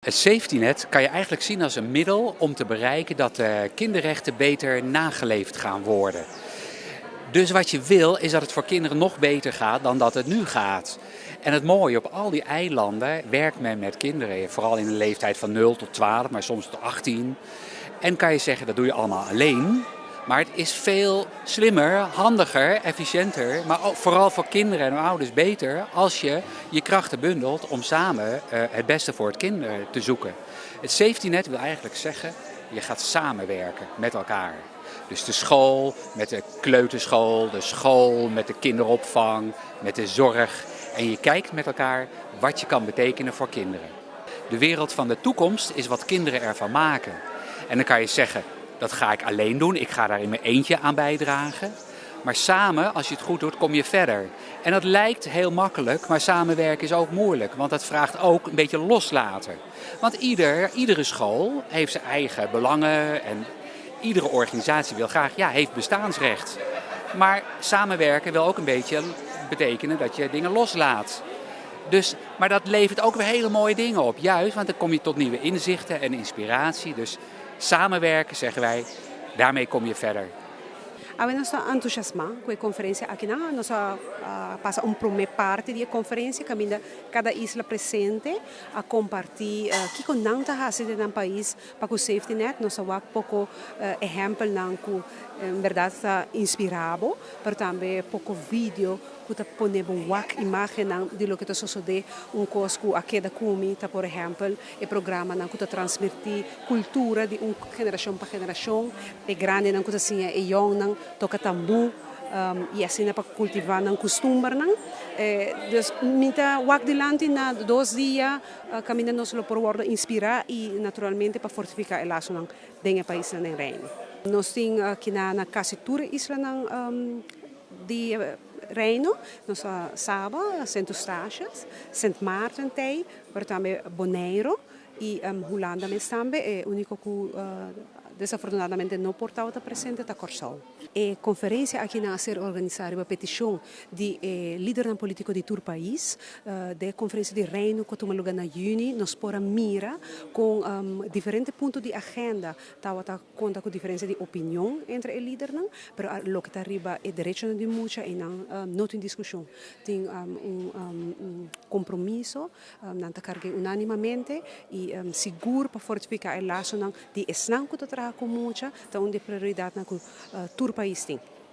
Het safetynet kan je eigenlijk zien als een middel om te bereiken dat de kinderrechten beter nageleefd gaan worden. Dus wat je wil, is dat het voor kinderen nog beter gaat dan dat het nu gaat. En het mooie, op al die eilanden werkt men met kinderen. Vooral in de leeftijd van 0 tot 12, maar soms tot 18. En kan je zeggen, dat doe je allemaal alleen. Maar het is veel slimmer, handiger, efficiënter, maar ook vooral voor kinderen en ouders beter als je je krachten bundelt om samen het beste voor het kind te zoeken. Het safety net wil eigenlijk zeggen, je gaat samenwerken met elkaar. Dus de school met de kleuterschool, de school met de kinderopvang, met de zorg. En je kijkt met elkaar wat je kan betekenen voor kinderen. De wereld van de toekomst is wat kinderen ervan maken. En dan kan je zeggen, dat ga ik alleen doen, ik ga daar in mijn eentje aan bijdragen. Maar samen, als je het goed doet, kom je verder. En dat lijkt heel makkelijk, maar samenwerken is ook moeilijk. Want dat vraagt ook een beetje loslaten. Want iedere school heeft zijn eigen belangen en iedere organisatie wil graag, ja, heeft bestaansrecht. Maar samenwerken wil ook een beetje betekenen dat je dingen loslaat. Dus, maar dat levert ook weer hele mooie dingen op. Juist, want dan kom je tot nieuwe inzichten en inspiratie. Dus samenwerken, zeggen wij, daarmee kom je verder. Awe nos ta entusiasma ku e konferensia aki nan. Nos a pasa un promé parti di e konferensia kaminda kada isla presente a kompartí kiko nan ta hasi den nan pais pa ku safety net. Nos a wak poko ehèmpelnan ku en bèrdat ta inspirá bo, pero tambe poko video ku ta pone bo wak imágennan di loke ta sosodé. Un kos ku a keda ku mi ta por ehèmpel e programanan ku ta transmití kultura di un generashon pa generashon, e grandinan ku ta siña e yòngnan toka tambú i asina pa kultivá nan kustumbernan. Dus mi ta wak dilanti na 2 dia kaminda nos lo por wòrdu inspirá i naturalmente pa fortifiká e lasonan den e paisnan den Reino. Nos tin aki na kasi tur e islanan di Reino, nos Saba, Sint Eustatius, Sint Maarten tei, pero tambe Boneiru i Hulanda mes tambe. E úniko ku desafortunadamente no por tabata presente ta Kòrsou. E konferensia aki nan a ser organisá riba petishon di e lidernan polítiko di tur pais. Den e konferensia di Reino ku a tuma lugá na yüni nos por a mira kon diferente punto di agenda tabata konta ku diferensia di opinion entre e lidernan, pero loke ta riba e derechonan di mucha einan no tin diskushon. Tin un kompromiso, nan ta karg'é unánimamente i sigur pa fortifiká e lasonan di esnan ku ta traha ku mucha ta un di e prioridatnan ku tur pais tin.